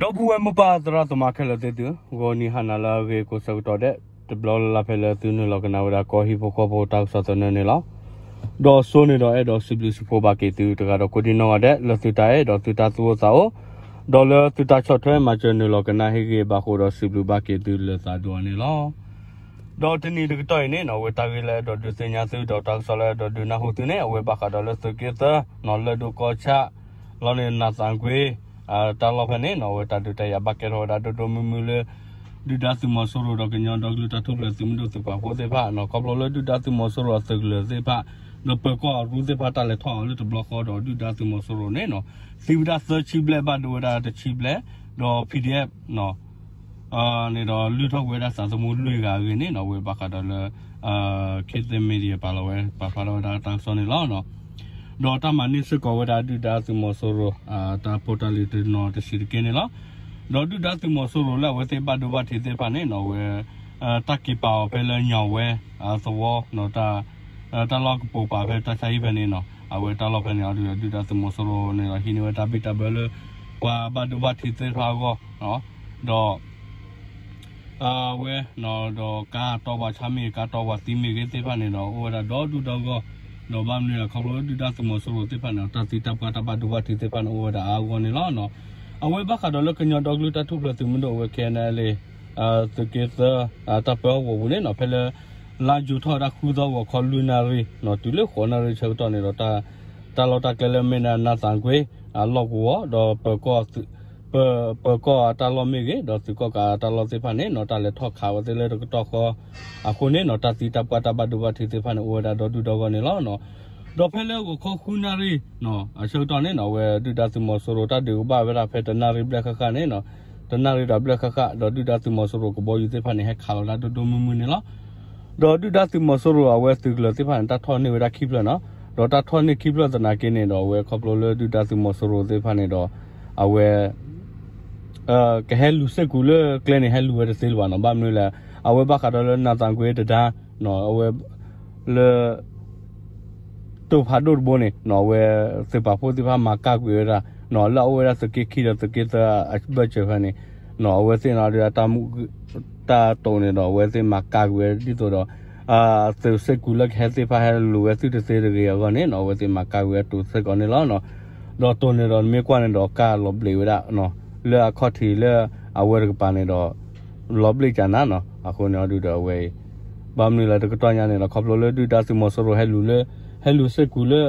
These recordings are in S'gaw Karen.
ဒီပုၢ်ဝဲၢ်မိၢ်ပၢ်သရၣ်သမါခဲလၢာ်သ့ၣ်သု, ဂီၤနံၤဟါနၤလၢအဂ့ၤကိးဆၢကတီၢ်ဒဲး, တဘျီလၢ်လၢ်ဖဲလၢသုနုာ်လီၤကနၣ်ဝဲဒၣ်ကီၢ်ဟံၣ်ဖိဃီဖိတၢ်ကစီၣ်သနၢၣ်န့ၣ်လီၤ. ဒီးစိန့ၣ်ဒီးအဲၣ်ဒိးစံးဘျုးစံးဖှိၣ်ဘၣ်က့ၤသုတဂၤဒီးကိးဒံနီၢ်ဂၤဒဲး လၢသုတၢ်အဲၣ်ဒီးသုတၢ်သူၣ်အိၣ်သးအိၣ်, ဒီးလၢသုတၢ်ဆီၣ်ထွဲမၤစၢၤနုာ်လီၤကနၣ်ဟ့ၣ်ဂံၢ်ဘၣ်ဃိဒီးစံးဘျုးဘၣ်က့ၤသုလၢသးဒိၣ်အီၤန့ၣ်လီၤ. ဒီးတနံၤတကတီၢ်အံၤန့ၣ်နီၣ် အဝဲတၢ်ဂ့ၢ်လၢအဲၣ်ဒိးဒုးသ့ၣ်ညါသု ဒီးတၢ်ကစီၣ်လၢအဲၣ်ဒိးဒုးနၢ်ဟူသုန့ၣ် အဝဲဘၣ်ဃးဒီးလၢသုးက့သၢ နီၣ် လၢၢ်ဒိၣ်ကီၢ်ဆၣ် လီၤန့ၣ် နးသးကွ့ တၢ်လီၢ်ဖဲန့ၣ်နီၣ် အဝဲတၢ်ဒုးတၢ်ယၤဘၣ်ကဲထီၣ်ဝဲဒၣ်ဒိၣ်ဒိၣ်မုၢ်မုၢ်လၢ ဒုၣ်ဒါသုးမီၤစိရိၤဒီးကညီဒီကလုာ်တၢ်ထူၣ်ဖျဲးသုးမုၢ်ဒိၣ်သုးပာ်ဖှိၣ်သ့ၣ်တဖၣ်နီၣ် ခီဖျိလၢဒုၣ်ဒါသုးမီၤစိရိၤအသုးကလၢၤသ့ၣ်တဖၣ် ဒီးပၢၤကီၢ်အရူသ့ၣ်တဖၣ်တၢ်လဲၤထီၣ်အီၤလၢတဘျီဃီဒီးဒုၣ်ဒါသုးမီၤစိရိၤန့ၣ်နီၣ် သံဝဲဒၣ်သၢဆံဘျဲၣ် ဘၣ်ဒိဝဲဒၣ်တဆံဘျဲၣ် ဒီး PDF နီၣ် န့ၣ်ဒီးလုၢ်ထီၣ်ကွံာ်ဝဲဒၣ်သးသမူလွံၢ်ဂၤအဂ့ၢ်န့ၣ်နီၣ် အဝဲဘၣ်ဃးဒီးလၢ ခ့သ့ media ပာ်လီၤဝဲ ပာ်ဖျါထီၣ်ဝဲဒၣ်တၢ်ကစီၣ်န့ၣ်လီၤ. ဒီးတၢ်မၤန့ၢ်စ့ၢ်ကီးဝဲဒၣ်ဒုၣ်ဒါသုးမီၤစိရိၤတၢ်ဖိတၢ်လံၤတနီၤတဆံးတက့ၢ်န့ၣ်လီၤ. ဒီးဒုၣ်ဒါသုးမီၤစိရိၤလၢအဝဲသ့ၣ်ဘၣ်ဒိဘၣ်ထံးသ့ၣ်တဖၣ်န့ၣ်နီၣ် အဝဲ တၢ်က့ၤပာ်အီၤဖဲလၢညီဝဲ သဝီ တၢ်လီၢ်ကပိာ်ပာ်ဖဲတၢ်ဆါဟံၣ်ဖဲန့ၣ်နီၣ် အဝဲတၢ်လီၢ်ဖဲန့ၣ်အီၤဒုၣ်ဒါသုးမီၤစိရိၤန့ၣ်ဒီးဟံးန့ၢ်ဝဲတၢ်ဘံၣ်တၢ်ဘၢလၢ ပှၤဘၣ်ဒိဘၣ်ထံးသ့ၣ်တဖၣ်အဂီၢ် ဒီး အဝဲ ဒီးကါတီပှၤဆါမ့ၢ်ဂ့ၤ ကါတီပှၤသံမ့ၢ်ဂ့ၤသ့ၣ်တဖၣ်န့ၣ်ဒီး အိၣ်ဝဲဒၣ်ဒီဒူၣ်ဒီဂီၢ်, ဒီးဘၣ်မနုၤလဲၣ် ခီဖျိလၢဒုၣ်ဒါသုးမီၤစိရိၤသ့ၣ်တဖၣ်န့ၣ် တၢ်သံတၢ်ပှၢ်တၢ်ဘၣ်ဒိဘၣ်ထံးသ့ၣ်တဖၣ်န့ၣ် အိၣ်ဝဲဒၣ်အါအါဂီၢ်ဂီၢ်န့ၣ်လီၤ. အဝဲဘၣ်ဃးဒီးလၢကညီဒီကလုာ်တၢ်ထူၣ်ဖျဲးသုးမုၢ်ဒိၣ်အဝဲ ခဲအံၤန့ၣ်လံ သုးက့သၢ တၢ်ပၢဟီၣ်ကဝီၤပူၤန့ၣ်နီၤ ဖဲလၢ လါယူၤထီၣ်ဝဲဒၣ်ဃုသီဂီၤခီလွံၢ်နၣ်ရံၣ်နီၤ တုၤလၢဃိးနၣ်ရံၣ်ဆၢကတီၢ်န့ၣ်ဒီး တၢ်လီၢ်တၢ်ကျဲလၢမ့ၢ်ဒၣ်နးသးကွ့ အလီၢ်ကဝီၤ ဒီး ပၢၤကီၢ်အတၢ်လီၢ်မ့ၢ်ဂ့ၤ ဒီးသုးကီၣ်ကးအတၢ်လီၢ်သ့ၣ်တဖၣ်န့ၣ်နီၤ တၢ်လဲၤထီၣ်ခးဝဲသ့ၣ်လၢတကတီၢ်ဃီ အဃိန့ၣ်နီၤ တၢ်သံတၢ်ပှၢ်တၢ်ဘၣ်ဒိဘၣ်ထံးသ့ၣ်တဖၣ်န့ၣ် အိၣ်ဝဲဒၣ်ဒီဒူၣ်ဒီဂီၢ်န့ၣ်လီၤ. ဒီးဖဲလၢဂီၤခီဃုနၣ်ရံၣ် အဆၢကတီၢ်န့ၣ်နီၤ အဝဲဒုၣ်ဒါသုးမီၤစိရိၤတၢ်ဒုးကဘၣ်ဝဲဒၣ်ဖဲတနၣ်ရံၣ်ဘျဲၣ်ဃၣ်ဃၣ်န့ၣ်နီၤ တနၣ်ရံၣ်ဒီးဘျဲၣ်ဃၣ်ဃၣ် ဒီးဒုၣ်ဒါသုးမီၤစိရိၤကဘီယူၤသ့ၣ်တဖၣ်န့ၣ် ဟဲခးလီၤဒၣ်ဒိၣ်ဒိၣ်မုၢ်မုၢ်န့ၣ်လီၤ. ဒီးဒုၣ်ဒါသုးမီၤစိရိၤအဝဲသုးကလၢၤသ့ၣ်တဖၣ်န့ၣ် တၢ်ထီၣ်န့ၢ်ဝဲဒၣ်ခံဖျၢၣ်နီၤ ဒီးတၢ်ထီၣ်န့ၢ်ခံဖျၢၣ်သနာ်က့န့ၣ်ဒီး အဝဲခီဖျိလၢဒုၣ်ဒါသုးမီၤစိရိၤသ့ၣ်တဖၣ်န့ၣ်ဒီး အဝဲ ကဟဲလူၤစ့ၢ်ကီးလၢကျဲန့ၣ် ဟဲလူၤဝဲတသ့လၢၤဘၣ်နီၤ ဘၣ်မနုၤလဲၣ် အဝဲဘၣ်ဃးဒီးလၢနးသးကွ့တဒါ အဝဲ လၢ တိာ်ဖးဒိၣ်တဘိန့ၣ်နီၤ အဝဲ သုးပာ်ဖှိၣ်သ့ၣ်တဖၣ်မၤကၢ်ကွံာ်ဝဲဒၣ်နီၤ လၢအအိၣ်ဝဲဒၣ်သုးက့ခံဒီးသုးက့သၢအဘၢၣ်စၢၤဖဲန့ၣ်နီၤ အဝဲသ့ၣ်နီၤဒီး တၢ်တိာ်န့ၣ်ဒီး အဝဲသ့ၣ်မၤကၢ်ကွံာ်ဝဲဒ်သိးဒီး သုးစ့ၢ်ကီးလၢကဟဲသ့ၣ်တဖၣ်ဟဲလူၤဝဲသုတသ့တဂ့ၤအဂီၢ်န့ၣ်နီၤ အဝဲသ့ၣ်မၤကၢ်ကွံာ်ဝဲတိာ်စ့ၢ်ကီးန့ၣ်လီၤ. ဒီးတိာ်န့ၣ်ဒီးနမ့ၢ်ကွၢ်န့ၣ်ဒီးကၢ်လီၤဘျ့းဝဲဒၣ် လၢအခီၣ်ထံးလၢအဝဲတကပၤန့ၣ်ဒီး လီၤဘျ့းကနၤနီၤ အဃိန့ၣ်အီၤဒုးဒီးအဝဲအံၤ ဘၣ်မနုၤလဲၣ်တကတီၢ်ညါန့ၣ်ဒီး ခီဖျိလၢဒုၣ်ဒါသုးမီၤစိရိၤဟဲလူၤလၢ ဟဲလူၤစ့ၢ်ကီးလၢ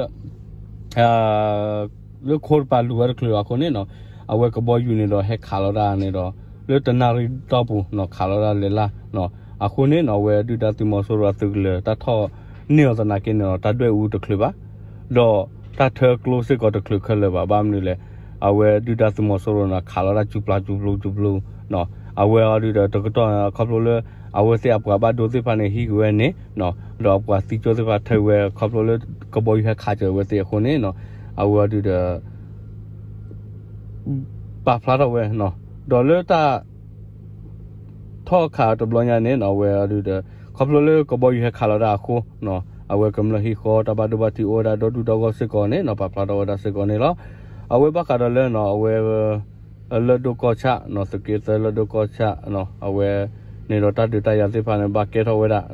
လၢခိတပၤလူၤဝဲတချုးအဃိန့ၣ်နီၤ အဝဲကဘီယူၤန့ၣ်ဒီးဟဲခးလီၤဒၣ်န့ၣ်ဒီး လၢတနၣ်ရံၣ်တီၢ်ပူၤနီၤ ခးလီၤဒၣ်လဲၤလၢ်နီၤ အဃိန့ၣ်နီၤ အဝဲဒုၣ်ဒါသုးမီၤစိရိၤအသုးကလၢၤတၢ်ထီၣ်န့ၢ်အီၤသနာ်က့န့ၣ်ဒီး တၢ်ဒွဲၣ်အူတချုးဘၣ် ဒီးတၢ်ထၢကျိစ့ၢ်ကီးတချုးခဲလၢာ်ဘၣ် ဘၣ်မနုၤလဲၣ် အဝဲဒုၣ်ဒါသုးမီၤစိရိၤန့ၣ် ခးလီၤဒၣ်စူၤပျၢ်စူၤပျူၤစူၤပျူၤနီၤ အဝဲအီၤဒုးဒီးတကတီၢ်ခီဖျိလၢ အဝဲသ့ၣ်အပှၤဘၣ်ဒိသ့ၣ်တဖၣ်န့ၣ် ဟံးက့ၤဝဲန့ၣ်နီၤ ဒီးအပှၤသံကၠိသ့ၣ်တဖၣ်ထၢဝဲခီဖျိလၢကဘီယူၤဟဲခးစၢၤဝဲသ့ၣ်အဃိန့ၣ်နီၤ အဝဲအီၤဒုးဒီး ပာ်ဖျါထီၣ်ဝဲနီၤ ဒီးလၢတၢ် ထီၣ်ခးတဘျီညါန့ၣ်နီၤ အဝဲအီၤဒုးဒီး ခီဖျိလၢကဘီယူၤဟဲခးလီၤဒၣ်အဃိနီၤ အဝဲကမျၢၢ်ဟံၣ်ဃီတၢ်ဘၣ်ဒိဘၣ်ထံးအိၣ်ဝဲဒၣ်ဒီဒူၣ်ဒီဂီၢ်စ့ၢ်ကီးန့ၣ်နီၤ ပာ်ဖျါထီၣ်ဝဲဒၣ်စ့ၢ်ကီးန့ၣ်လီၤ. အဝဲဘၣ်ဃးဒီးလၢနီၤ အဝဲ လၢၢ်ဒိၣ်ကီၢ်ဆၣ်နီၤ သုးက့သၢလၢၢ်ဒိၣ်ကီၢ်ဆၣ်နီၤ အဝဲ န့ၣ်ဒီးတၢ်ဒုးတၢ်ယၤသ့ၣ်တဖၣ်န့ၣ် ဘၣ်ကဲထီၣ်ဝဲဒၣ်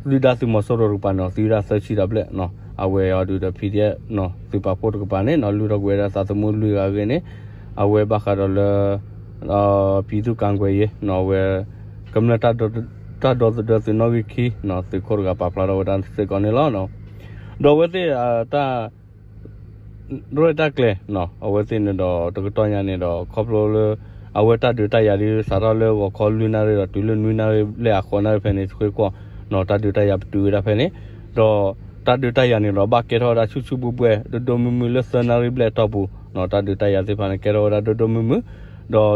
ဒီး ဒုၣ်ဒါသုးမီၤစိရိၤတကပၤန့ၣ် သံဝဲဒၣ်သၢဆံဒီးဘျဲၣ်နီၤ အဝဲအီၤဒုးဒီး PDF နီၤ သုးပာ်ဖှိၣ်တကပၤန့ၣ်နီၤ လုၢ်ထီၣ်ကွံာ်ဝဲဒၣ်သးသမူလွံၢ်ဂၤအဂ့ၢ်န့ၣ် အဝဲဘၣ်ဃးဒီးလၢ ပြည်သူ့ကာကွယ်ရေးနီၤ အဝဲ ကမျၢၢ်တၢ်ဒီသဒၢသုးနီၣ်ဂံၢ်ခံနီၤ သုးခိၣ်တဂၤပာ်ဖျါထီၣ်ဝဲဒၣ်စ့ၢ်ကီးန့ၣ်လီၤ. ဒီးအဝဲသ့ၣ် တၢ် ရဲၣ်တၢ်ကျဲၤနီၤ အဝဲသ့ၣ်န့ၣ်ဒီး တကတီၢ်ညါန့ၣ်ဒီး ခီဖျိလၢ အဝဲတၢ်ဒုးတၢ်ယၤဒ်စးထီၣ်လၢဂီၤခီလွံၢ်နၣ်ရံၣ်ဒီး တုၤလၢနွံနၣ်ရံၣ်လၢအဃိးနၣ်ရံၣ်ဖဲန့ၣ်ဃ့ကွီၢ်နီၤ တၢ်ဒုးတၢ်ယၤပတုာ်ဝဲဒၣ်ဖဲန့ၣ် ဒီး တၢ်ဒုးတၢ်ယၤန့ၣ်ဒီး ဘၣ်ကဲထီၣ်ဝဲဒၣ်ဆူၣ်ဆူၣ်ဘှဲၣ်ဘှဲၣ် ဒိၣ်ဒိၣ်မုၢ်မုၢ်လၢသၢနၣ်ရံၣ်ဘျဲၣ်အတီၢ်ပူၤနီၤ တၢ်ဒုးတၢ်ယၤသ့ၣ်တဖၣ်န့ၣ် ကဲထီၣ်ဝဲဒၣ်ဒိၣ်ဒိၣ်မုၢ်မုၢ်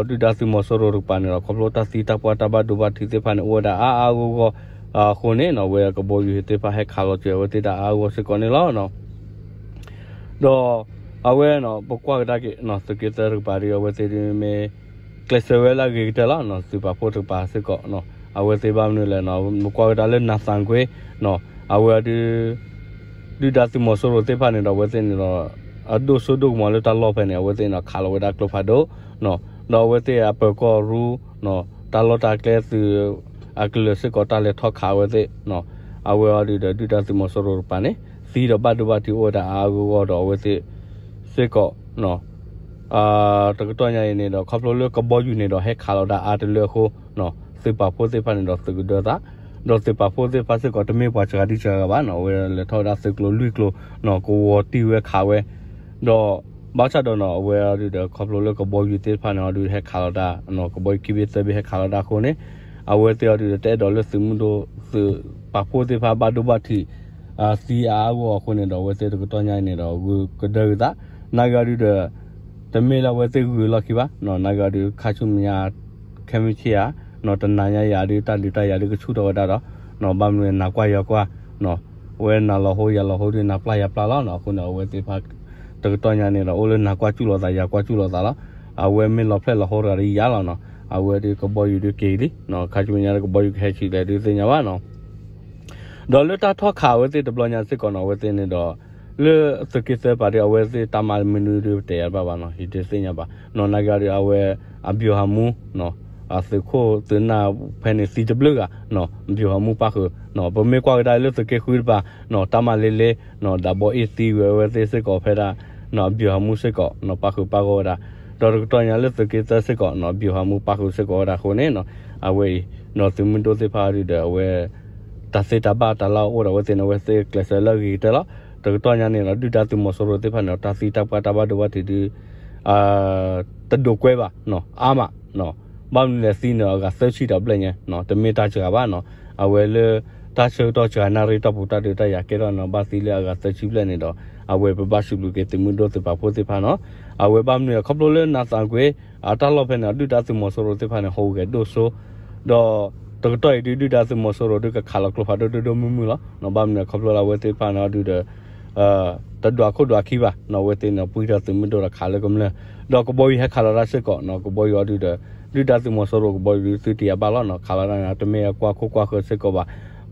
ဒီးဒုၣ်ဒါသုးမီၤစိရိၤတကပၤန့ၣ်ဒီး ခီဖျိတၢ်သံတၢ်ပှၢ်တၢ်ဘၣ်ဒိဘၣ်ထံးသ့ၣ်တဖၣ်န့ၣ် အိၣ်ဝဲဒၣ်အါအါဂီၢ်ဂီၢ်အဃိန့ၣ်နီၤ အဝဲကဘီယူၤသ့ၣ်တဖၣ်ဟဲခးလီၤစၢၤအဝဲသ့ၣ်ဒၣ်အါအါဂီၢ်ဂီၢ်စ့ၢ်ကီးန့ၣ်လီၤ. ဒီးအဝဲနီၤ ပကွၢ်ကဒါက့ၤနီၤ သုးက့သၢတကပၤဒီး အဝဲသ့ၣ်ဒ်မ့ၢ် ကျဲးစၢးဝဲလၢအဂ့ၤကတၢၢ်လီၤနီၤ သုးပာ်ဖှိၣ်တကပၤစ့ၢ်ကီးနီၤ အဝဲသ့ၣ်ဘၣ်မနုၤလဲၣ်နီၤ ပကွၢ်ကဒါလၢနးသးကွ့နီၤ အဝဲဒုး ဒုၣ်ဒါသုးမီၤစိရိၤသ့ၣ်တဖၣ်န့ၣ်ဒီး အဝဲသ့ၣ်န့ၣ်ဒီး အဒိၣ်စိဒိၣ်ကမီၤလၢတၢ်လီၢ်ဖဲန့ၣ် အဝဲသ့ၣ်န့ၣ်ဒီး ခးလီၤဝဲဒၣ်ကျိဖးဒိၣ်နီၤ ဒီးအဝဲသ့ၣ်အပၢၤကီၢ်ရူ တၢ်လီၢ်တၢ်ကျဲသုး အကလုာ်စ့ၢ်ကီးတၢ်လဲၤထီၣ်ခးဝဲသ့ၣ် အဝဲအီၤဒုးဒီး ဒုၣ်ဒါသုးမီၤစိရိၤတကပၤန့ၣ် သံဒီးဘၣ်ဒိဘၣ်ထံးအိၣ်ဝဲဒၣ်အါအါဂီၢ်ဂီၢ်ဒီးအဝဲသ့ၣ်စ့ၢ်ကီး တကတီၢ်ညါအံၤန့ၣ်ဒီး ခီဖျိလၢကဘီယူၤန့ၣ်ဒီးဟဲခးလီၤတၢ်အါတလၢအဃိ သုးပာ်ဖှိၣ်သ့ၣ်တဖၣ်န့ၣ်ဒီး သုးကဒၢသး ဒီးသုးပာ်ဖှိၣ်သ့ၣ်တဖၣ်စ့ၢ်ကီး တမ့ၢ်ပှၤစှၤဒံစှၤဂၤဘၣ်နီၤ, အဝဲလဲၤထီၣ်ဝဲဒၣ်သုးကျိၤလွံၢ်ကျိၤနီၤ, ကဝီၤတံၢ်ဝဲခးဝဲ, ဒီးဘၣ်ဆၣ်ဒီးနီၤ အဝဲအီၤဒုးဒီး ခီဖျိလၢကဘီယူၤသ့ၣ်တဖၣ်န့ၣ်အီၤဒုး ဟဲခးလီၤတၢ် ကဘီယူၤခံဘ့ၣ်သၢဘ့ၣ်ဟဲခးလီၤတၢ်အဃိန့ၣ် အဝဲသ့ၣ်အီၤဒုးဒီး တအဲၣ်ဒိးလၢသုးမုၢ်ဒိၣ် သုးပာ်ဖှိၣ်သ့ၣ်တဖၣ်ဘၣ်ဒိဘၣ်ထံး သံအါအါဂီၢ်ဂီၢ်အဃိန့ၣ်ဒီး အဝဲသ့ၣ်တကတီၢ်ညါအံၤန့ၣ်ဒီး ဂုာ်ကဒၢကသး, နာ်က့အီၤဒုးဒီး တမ့ၢ်လၢအဝဲသ့ၣ်ဂုာ်လီၢ်ခံဘၣ်နီၤ, နာ်က့အီၤဒုး ခါဆူမဲာ်ညါ ခဲမုၢ်ဆ့ၣ်ဧါနီၤ, တနၤညါယၤဒုး တၢ်ဒုးတၢ်ယၤဒုးကဆူၣ်ထီၣ်ဝဲဒၣ်ဒီး ဘၣ်မနုၤနၤကွၢ်ယၤကွၢ်နီၤ, အဝဲနၤလီၤဟိယၤလီၤဟိဒုး နၤပျၢ်ယၤပျၢ်လီၤနီၤ, အဃိန့ၣ် အဝဲသ့ၣ်တဖၣ် တကတီၢ်ညါန့ၣ်ဒီး အိၣ်လၢနၤကွၢ်စူၣ်လိာ်သး ယၤကွၢ်စူၣ်လိာ်သးလီၤ, အဝဲမ့ၢ်လီၤဖျဲၣ်လီၤဟိတဂၤဒီးယၤလီၤနီၤ, အဝဲဒုးကဘီယူၤဒုးက့ၤလံ, ခါဆူမဲာ်ညါဒုးကဘီယူၤကဟဲဆံးလဲၣ်ဒုးသ့ၣ်ညါဘၣ်နီၤ ဒီးလၢတၢ်ထီၣ်ခးအဝဲသ့ၣ်တဘျီညါစ့ၢ်ကီးနီၤ, အဝဲသ့ၣ်န့ၣ်ဒီး လၢသုးက့သၢပၤဒုး အဝဲသ့ၣ်တၢ်မၤမနုၤဒုး ပတဲယၤတဘၣ်ဘၣ်နီၤ, ယတသ့ၣ်ညါဘၣ်နီၤ, နာ်က့အီၤဒုး အဝဲ အဗျူဟာမှူးနီၤ, အသုးခိၣ်သုးနၢ်ဖဲန့ၣ်သံတဘျုးဂၤနီၤ, ဗျူဟာမှူးပၣ်ဃုာ်နီၤ, ပမ့ၢ်ကွၢ်ကဒါလၢသုးက့ဃုတပၤနီၤ, တၢ်မၤလ့လ့နီၤ, ဒးဘီအ့ၣ်သံဝဲအဝဲသ့ၣ်စ့ၢ်ကီးဖဲဒၣ်နီၤ, ဗျူဟာမှူးစ့ၢ်ကီးနီၤ, ပၣ်ဃုာ်ပၣ်ဂီၢ်ဝဲဒၣ်, ဒီးတကတီၢ်ညါလၢသုးက့သၢစ့ၢ်ကီးနီၤ, ဗျူဟာမှူးပၣ်ဃုာ်စ့ၢ်ကီးဝဲဒၣ်အဃိန့ၣ်နီၤ, အဝဲအံၤနီၤ သုးမုၢ်ဒိၣ်သ့ၣ်တဖၣ်အီၤဒုးဒီး အဝဲ တၢ်သ့တၢ်ဘၣ်တၢ်လၢအအိၣ်ဒီးအဝဲသ့ၣ်န့ၣ် အဝဲသ့ၣ်ကျဲးစၢးလၢအဂ့ၤကတၢၢ်လီၤ. တကတီၢ်ညါန့ၣ်ဒီး ဒုၣ်ဒါသုးမီၤစိရိၤသ့ၣ်တဖၣ်န့ၣ်ဒီး တၢ်သံတၢ်ပှၢ်တၢ်ဘၣ်ဒိဘၣ်ထံးဒုး တဒိးကွဲဘၣ်နီၤ, အါမးနီၤ, ဘၣ်မနုၤလဲၣ်သံန့ၣ်ဒီး အဂၤသၢဆံဒီးဘျဲၣ်ညါနီၤ, တမ့ၢ်တၢ်စှၤဘၣ်နီၤ, အဝဲလၢ တၢ်ဆၢကတီၢ်စှၤနၣ်ရံၣ်တီၢ်ပူၤ တၢ်ဒုးတၢ်ယၤကဲထီၣ်နီၤ, ဘၣ်သံလၢအဂၤသၢဆံဘျဲၣ်န့ၣ်ဒီး အဝဲပဘၣ်စူးဘျုးက့ၤသုးမုၢ်ဒိၣ်သုးပာ်ဖှိၣ်သ့ၣ်တဖၣ်နီၤ, အဝဲဘၣ်မနုၤလဲၣ် ခီဖျိလၢနၤသးကွ့ အတၢ်လီၢ်ဖဲန့ၣ် ဒုၣ်ဒါသုးမီၤစိရိၤသ့ၣ်တဖၣ်န့ၣ် ဟူးဂဲၤဒိၣ်စိ, ဒီးတကတီၢ်အံၤဒုး ဒုၣ်ဒါသုးမီၤစိရိၤဒုးကခးလီၤကျိဖးဒိၣ်ဒိၣ်ဒိၣ်မုၢ်မုၢ်လီၤ. ဘၣ်မနုၤလဲၣ် ခီဖျိလၢအဝဲသ့ၣ်တဖၣ်န့ၣ်အီၤဒုးဒီး တဒွးခိၣ်ဒွးခံဘၣ်နီၤ, အဝဲသ့ၣ်န့ၣ် ပှံၢ်ထီၣ်သုးမုၢ်ဒိၣ်ဒီးခးလၢကမျၢၢ်, ဒီးကဘီယူၤဟဲခးလီၤတၢ်စ့ၢ်ကီးနီၤ, ကဘီယူၤအီၤဒုးဒီး ဒုၣ်ဒါသုးမီၤစိရိၤကဘီယူၤဒုးသုတယၤဘၣ်လီၤနီၤ, ခးလီၤတၢ်န့ၣ် တမ့ၢ်အကွၢ်ခိၣ်ကွၢ်ဃၢၤစ့ၢ်ကီးဘၣ်,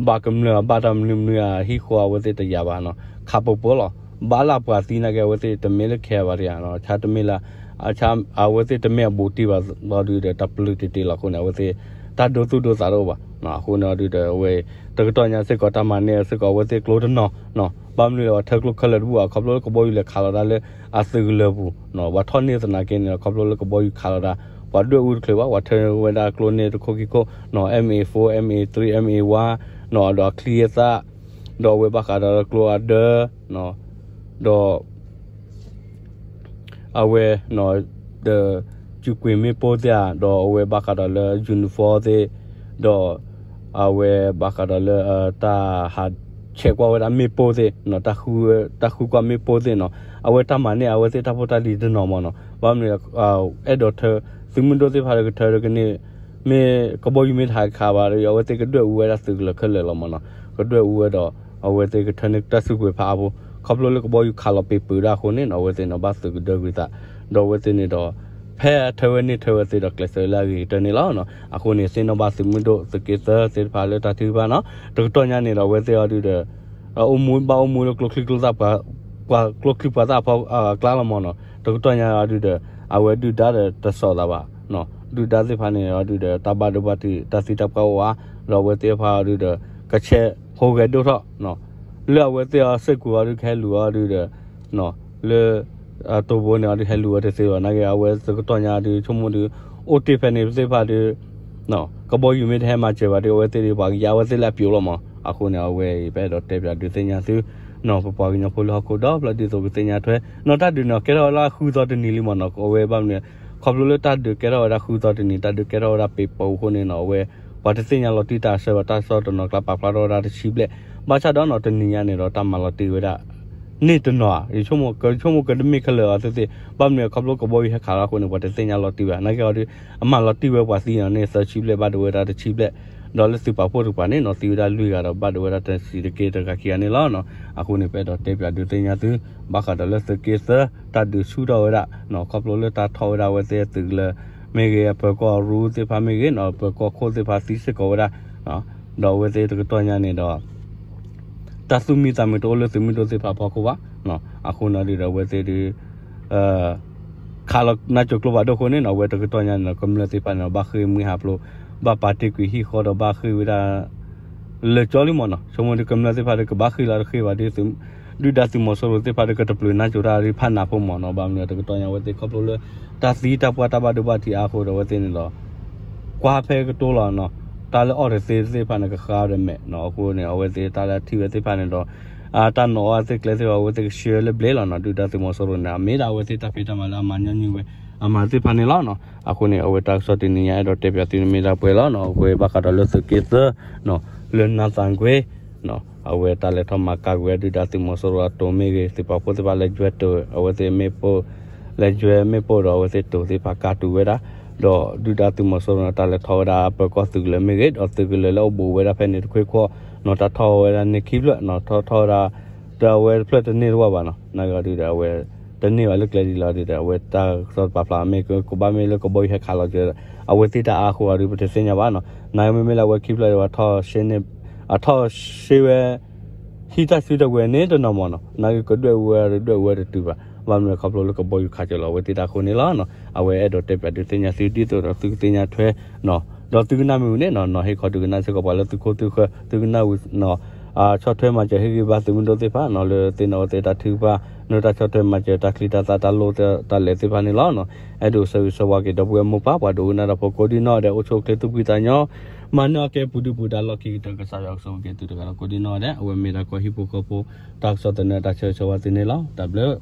ဘၣ်ကမျၢၢ်ဘၣ်တၢ်မနုၤမနုၤအဟံၣ်ဃီအဝဲသ့ၣ်တယၤဘၣ်နီၤ, ခးပၢပၢလီၤ, ဘၣ်လၢပှၤသံနာ်က့ အဝဲသ့ၣ်တမ့ၢ်လၢခဲဘၣ်တယၤနီၤ, ဆါတမ့ၢ်လၢ အဝဲသ့ၣ်တမ့ၢ်အဘူးတံၢ်ဘၣ်လီၤဒုးဒီး တၢ်ပျုၢ်တ့ၢ်တ့ၢ်လီၤအဃိန့ၣ် အဝဲသ့ၣ် တၢ်ဒိသူၣ်ဒိသးတအိၣ်ဘၣ်နီၤ, အဃိန့ၣ်အီၤဒုးဒီး အဝဲ တကတီၢ်ညါစ့ၢ်ကီး တၢ်မၤန့ၢ်အီၤစ့ၢ်ကီး အဝဲသ့ၣ်ကျိတနီၤနီၤ, ဘၣ်မနုၤလဲၣ် ပှၤထၢကျိခဲလၢာ်တဘူၣ်ဘၣ်, ခီဖျိလၢကဘီယူၤလဲၤခးလီၤတၢ်လၢအသုးကလၢၤပူၤနီၤ, ပှၤထီၣ်န့ၢ်သနာ်က့န့ၣ် ခီဖျိလၢကဘီယူၤခးလီၤတၢ် ပှၤဒွဲၣ်အူတချုးဘၣ်, ပှၤထၢဝဲဒၣ်ကျိန့ၢ်တခိၣ်ခံခိၣ်နီၤ, M A four, M A three, M A one နီၤ, ဒီးအချံအသၣ်, ဒီးအဝဲဘၣ်ဃးဒီးကျိအဒၢနီၤ, ဒီး အဝဲ ဒီးစုကွံာ်မ့ၣ်ပိၢ်သ့ၣ်ဧါ, ဒီးအဝဲဘၣ်ဃးဒီးလၢ uniform သ့ၣ်, ဒီး အဝဲဘၣ်ဃးဒီးလၢ တၢ်ဟးဆဲးကွၢ်ဝဲဒၣ်မ့ၣ်ပိၢ်သ့ၣ်နီၤ, တၢ်ဃုကွၢ်မ့ၣ်ပိၢ်သ့ၣ်နီၤ, အဝဲတၢ်မၤန့ၢ်အဝဲသ့ၣ်တၢ်ဖိတၢ်လံၤတနီၤမးနီၤ, ဘၣ်မနုၤ အဲၣ်ဒိးထၢ သုးမုၢ်ဒိၣ်သ့ၣ်တဖၣ်ဒီးကထၢဒီးကန့ၢ် မ့ၢ်ကဘီယူၤမ့ၢ်တဟးခးဘၣ်ဒီး အဝဲသ့ၣ်ကဒွဲၣ်အူဝဲဒၣ်သုးကလၢၤခဲလၢာ်လီၤမးနီၤ, ကဒွဲၣ်အူဝဲဒီး အဝဲသ့ၣ်ကထၢန့ၢ်တၢ်စုကဝဲၤဖးအါဖိ, ခီဖျိလၢကဘီယူၤခးလီၤပ့ၤပၢၤဒၣ်အဃိန့ၣ်နီၤ, အဝဲသ့ၣ်န့ၣ်ဘၣ်သုးကဒၢကွံာ်သး, ဒီးအဝဲသ့ၣ်န့ၣ်ဒီး ဖဲထၢဝဲန့ၣ်ထၢဝဲသ့ဒီးကျဲးစၢးလၢအဂ့ၤကတၢၢ်န့ၣ်လီၤ. အဃိန့ၣ် သ့ၣ်နီၣ်ဘၣ်သုးမုၢ်ဒိၣ်သုးက့သၢသ့ၣ်တဖၣ်လၢတၢ်ထုကဖၣ်နီၤ, တကတီၢ်ညါန့ၣ်ဒီး အဝဲသ့ၣ်အီၤဒုးဒီး အိၣ်မူဘၣ်အိၣ်မူလၢကျိချံကျိသၣ် ပှၤကျိချံပှၤသၣ်အဖီအကျါလီၤမးနီၤ, တကတီၢ်ညါအီၤဒုးဒီး အဝဲဒုၣ်ဒါဒီးတစိာ်သးဘၣ်, ဒုၣ်ဒါသ့ၣ်တဖၣ်န့ၣ်အီၤဒုးဒီး တၢ်ဘၣ်ဒိဘၣ်ထံး တၢ်သံတၢ်ပှၢ်အိၣ်ဧါ, ဒီးအဝဲသ့ၣ်တဖၣ်အီၤဒုးဒီး ကဆဲးဟူးဂဲၤဒိၣ်ထီၣ် လၢအဝဲသ့ၣ်အီၤစ့ၢ်ကီးအီၤဒုးကဟဲလူၤအီၤဒုးဒီး လၢ တိၢ်ဘိန့ၣ်အီၤဒုးဟဲလူၤဝဲတသ့ဘၣ်, နာ်က့အဝဲတကတီၢ်ညါအီၤဒုး ဆိကမိၣ်ဒုး အိၣ်တ့ၢ်ဖဲန့ၣ်သ့ၣ်တဖၣ်ဒုး ကဘီယူၤမ့ၢ်တဟဲမၤစၢၤဘၣ်ဒီး အဝဲသ့ၣ်ဒုး ပှၤကယါဝဲသ့ၣ်လၢအပျိၤလီၤမး, အဃိန့ၣ် အဝဲအံၤ ပအဲၣ်ဒိးတဲပၠးဒုးသ့ၣ်ညါသု ပပှၤကညီဖိလၢဟီၣ်ခိၣ်ဒီဖျၢၣ်ဒ်သိးကသ့ၣ်ညါထွဲနီၤ, တၢ်ဒုးန့ၣ်ကဲထီၣ်ဝဲဒၣ်ဃုသီတနံၤလံမးနီၤ, အဝဲဘၣ်မနုၤ ခီဖျိလၢတၢ်ဒုးကဲထီၣ်ဝဲဒၣ်ဃုသီတနံၤ တၢ်ဒုးကဲထီၣ်ဝဲဒၣ်ပ့ၤပိာ်အဃိန့ၣ်နီၤ, အဝဲ ပှၤတသ့ၣ်ညါလီၤတံၢ်တၢ်ဆၢဘၣ်, တၢ်ကစီၣ်တနီၤကျါပာ်ဖျါထီၣ်ဝဲဒၣ်တဆံဘျဲၣ်, ဘၣ်ဆၣ်ဒီးနီၤ တနံၤညါန့ၣ်ဒီး တၢ်မၤလီၤတံၢ်ဝဲဒၣ် န့ၢ်တနီၤဧါ, ယဆိကမိၣ်က ဆိကမိၣ်ကတမ့ၢ်ခဲလၢာ်အီၤသ့ၣ်သ့ၣ်, ဘၣ်မနုၤခီဖျိကဘီယူၤဟဲခးလီၤအဃိန့ၣ် ပှၤတသ့ၣ်ညါလီၤတံၢ်ဘၣ်, နာ်က့အီၤဒုး အမၤလီၤတံၢ်ဝဲပှၤသံန့ၣ် သၢဆံဘျဲၣ် ဘၣ်ဒိဝဲဒၣ်တဆံဘျဲၣ်, ဒီးလၢသုးပာ်ဖှိၣ်တကပၤန့ၣ်နီၤ သံဝဲဒၣ်လွံၢ်ဂၤဒီး ဘၣ်ဒိဝဲဒၣ်တဆံးတက့ၢ်တဂၤခံဂၤန့ၣ်လီၤ. အဃိန့ၣ် ပအဲၣ်ဒိးတဲပၠးဒုးသ့ၣ်ညါသု ဘၣ်ဃးဒီးလၢသုးက့သၢ တၢ်ဒုးဆူၣ်ထီၣ်ဝဲဒၣ် ခီဖျိလၢတၢ်ထီၣ်ဝဲဒၣ်အဝဲသ့ၣ်အသုးကလၢၤမ့ၢ်ဂ့ၤ, အပၢၤကီၢ်ရူသ့ၣ်တဖၣ်မ့ၢ်ဂ့ၤနီၤ, ပၢၤကီၢ်ခိၣ်သ့ၣ်တဖၣ်သံစ့ၢ်ကီးဝဲဒၣ် ဒီးအဝဲသ့ၣ်တကတီၢ်ညါန့ၣ်ဒီး တၢ်သူၣ်မံသးမုာ်တအိၣ်လၢသုးမုၢ်ဒိၣ်သ့ၣ်တဖၣ်အဖီခိၣ်ဘၣ်. အဃိန့ၣ်ဒုးဒီးအဝဲသ့ၣ်ဒုး ခးလီၤနါစိၤကျိဖးဒိၣ်အဃိန့ၣ်နီၤ အဝဲတကတီၢ်ညါန့ၣ်နီၤ ကမျၢၢ်သ့ၣ်တဖၣ်န့ၣ်နီၤ ဘၣ်ဃ့ၢ်မှံဟးဖျိး ဘၣ်ပာ်တ့ၢ်ကွံာ်ဟံၣ်ဃီဒီးဘၣ်ဃ့ၢ်ဝဲဒၣ် လၢာ်ကၠီလံမ့ၢ်နီၤ ဆိကမိၣ်ဒ်ကမျၢၢ်သ့ၣ်တဖၣ်ဒီး ကဘၣ်ဃ့ၢ်လီၤတဃ့ၢ်ဘၣ်ဒီး ဒုၣ်ဒါသုးမီၤစိရိၤသ့ၣ်တဖၣ်ဒီး ကတပျုာ်နါစိၤတၢ်ဒ်ဖးနးဖိမ့ၢ်နီၤ ဘၣ်မနုၤတကတီၢ်ညါအဝဲသ့ၣ်ခီဖျိလၢ တၢ်သံတၢ်ပှၢ်တၢ်ဘၣ်ဒိဘၣ်ထံးအါအဃိဒီးအဝဲသ့ၣ်န့ၣ်ဒီး ကွၢ်ဖဲကတိၤလီၤနီၤ တၢ်လၢအီၣ်တသ့သ့ၣ်တဖၣ်န့ၣ် ကဃါဒီးမဲာ်နီၤ အဃိန့ၣ် အဝဲသ့ၣ်တၢ်လၢအထံၣ်ဝဲသ့ၣ်တဖၣ်န့ၣ်ဒီး တၢ်နီၣ်အီၣ်သ့ၣ်ကျဲသ့ၣ်တဖၣ် အဝဲသ့ၣ်ကဆှၢလၢဘျ့လီၤနီၤ ဒုၣ်ဒါသုးမီၤစိရိၤန့ၣ် အမ့ၢ်ဒၣ်အဝဲသ့ၣ်တၢ်ဖံးတၢ်မၤလၢအမၤညီနုၢ်ဝဲ အမၤသ့ၣ်တဖၣ်န့ၣ်လီၤနီၤ အဃိန့ၣ် အဝဲတၢ်ကစီၣ်တနံၤညါအဲၣ်ဒိးတဲပၠးသုန့ၣ်မ့ၢ်ဒၣ်ပှဲၤလီၤနီၤ အဝဲဘၣ်ဃးဒီးလၢသုးက့သၢ လၢနါသးကွ့ အဝဲတၢ်လဲၤထီၣ်မၤကၤကွံာ်ဝဲဒုၣ်ဒါသုးမီၤစိရိၤအတိၤမ့ၢ်ဂ့ၤ သုးပာ်ဖှိၣ်သ့ၣ်တဖၣ်လဲၤကွဲတိၤ အဝဲသ့ၣ်မ့ၣ်ပိၢ် လဲၤကွဲမ့ၣ်ပိၢ်ဒီးအဝဲသ့ၣ်တိၤသ့ၣ်တဖၣ်ကးတူာ်ဝဲဒၣ် ဒီးဒုၣ်ဒါသုးမီၤစိရိၤန့ၣ် တၢ်လဲၤထီၣ်ဝဲဒၣ်ပၢၤကီၢ်သုးကလၢၤမ့ၢ်ဂ့ၤ ဒီးသုးကလၢၤလၢအအိၣ်ဘူးဝဲဒၣ်ဖဲန့ၣ်တခွ့ခွီ နီၤတၢ်ထီၣ်ဝဲဒၣ်န့ၢ်ခံဖျၢၣ်နီၤ ထီၣ်ထီၣ်ဝဲဒၣ် ဒီးအဝဲတဖျၢၣ်တန့ၢ်တဝၢ်ဘၣ်နီၤ နာ်က့ဒုးဒီးအဝဲ တန့ၢ်ဘၣ်လၢကျဲဒ်လီၤဒုးဒီး အဝဲတၢ်ကစီၣ်တပာ်ဖျါမ့ၢ်ကဘၣ်မ့ၢ်လၢကဘီယူၤဟဲခးလီၤက့ၤ အဝဲသ့ၣ်တၢ်အါအဃိအဒုး ပတသ့ၣ်ညါဘၣ်နီၤ နာ်က့မ့မ့ၢ်လၢအဝဲခံဖျၢၣ်ဒီး အထီၣ်ဆှ့ဝဲ ဟံၣ်တၢ်စုတၢ်ဝဲၤန့ၣ်တနီၤမ့ၢ်နီၤ နာ်က့ကဒွဲၣ်ဝဲဒွဲၣ်ဝဲတတုၤဘၣ် ဘၣ်မနုၤခီဖျိလၢကဘီယူၤခးက့ၤလီၤ အဝဲသ့ၣ်တၢ်အဃိန့ၣ်လီၤနီၤ အဝဲအဲၣ်ဒိးတဲပၠးဒုးသ့ၣ်ညါသုဒ်သိးဒီးသုကသ့ၣ်ညါထွဲ ဒီးသုကနၣ်မ့ၢ်ဝံၤန့ၣ်နီၤ နီၤဟ့ၣ်ခီဒုးကနၣ်စ့ၢ်ကီးပှၤလၢသုခိၣ်သုဃၢၤ သုကနၣ်ဝံၤနီၤ ဆီၣ်ထွဲမၤစၢၤဟ့ၣ်ဂံၢ်ဘါသုးမုၢ်ဒိၣ်သ့ၣ်တဖၣ်နီၤ လၢသ့ၣ်နီၣ်အဝဲသ့ၣ်တၢ်ထုကဖၣ် နီၢ်တၢ်ဆီၣ်ထွဲမၤစၢၤတၢ်ချံတၢ်သၣ်တၢ်လိၣ်တၢ်လဲၤသ့ၣ်တဖၣ်န့ၣ်လီၤနီၤ အဲၣ်ဒိးဆၢဂ့ၤဆၢဝါက့ၤဒီပုၢ်ဝဲၢ်မိၢ်ပၢ် ပှၤဒိကနၣ်တၢ်ဖိကိးဒံနီၢ်ဒဲး အိၣ်ဆူၣ်အိၣ်ချ့သူၣ်ဖှံသးညီ မၤနၢၤအီၣ်ကဲပူၤဒုၣ်ပူၤဒါလီၢ်ခံကတၢၢ် ကစၢ်ယွၤကဆိၣ်ဂ့ၤက့ၤသုတဂၤလီၤကိးဒံနီၢ်ဒဲး အဝဲမ့ၢ်ဒၣ်ကီၢ်ဟံၣ်ဖိဃီဖိ တၢ်ကစီၣ်သန့ တၢ်ဆၢဂ့ၤဆၢဝါသုန့ၣ်လီၤ တၢ်ဘျုး